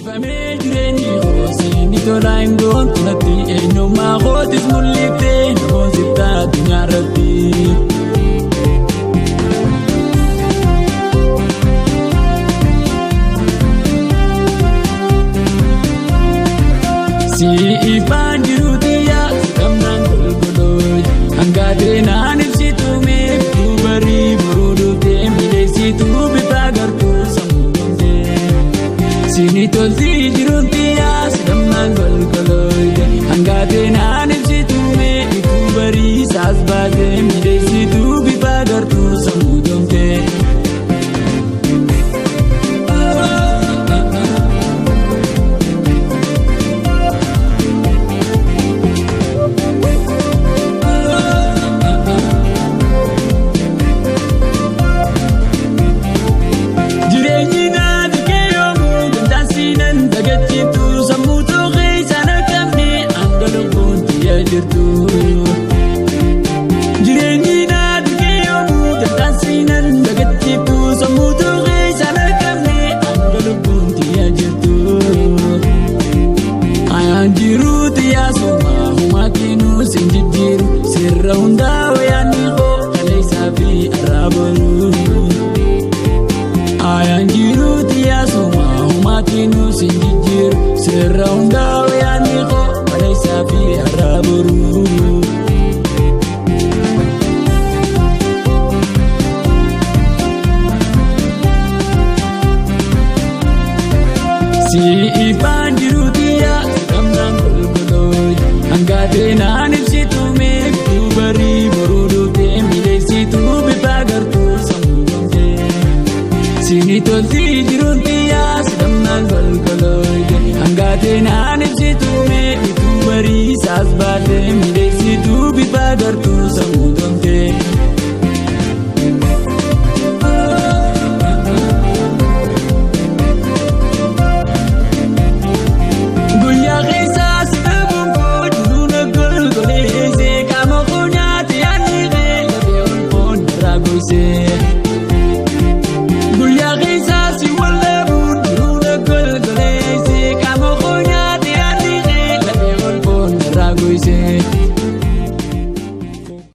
Ifamee jireenyi hoosiin tolaa hin goontu natti eenyummaa kootis mul'iftee na boonsifta addunyaa irratti. Si ifaan jiruutiyyaa gamnaan golgolooy hangaatee naan ibsitu meeftuu barii boruu dhuftee miidhagsituu bifa gartuu sammuu gootee. Sini tolti jiruutiyyaa gamnaan golgolooy hangaatee naan ibsitu meeftuu barii saas baatee miidhagsituu bifa gartuu sammuu gootee. Jireenyi naaf keeyyoomuu dandaansiinan dagachiiftu sammuu tooqee isaan argamne hanga lubbuun xiyya jirtu. Jireenyi naaf keeyyoomuu dandaansiinan dagachiiftu sammuu tooqee isaan argamne hanga lubbuun xiyya jirtu. Ayaan jiruu xiyyaa somaa humaatinuu sin jijjiiru sirra hundaa wayaanni koo kaleessaa fi arraabaruu. Ayaan jiruu xiyyaa somaa humaatinuu sin jijjiiru sirra hundaa wayaanni koo kaleessaa fi arraabaruu. Si ifaan jiruu xiyyaa gamnaan golgolooy hangaatee naan ibsitu meeftuu barii boruu dhuftee miidhagsituu bifa gartuu sammuu gootee. Sini tolti jiruun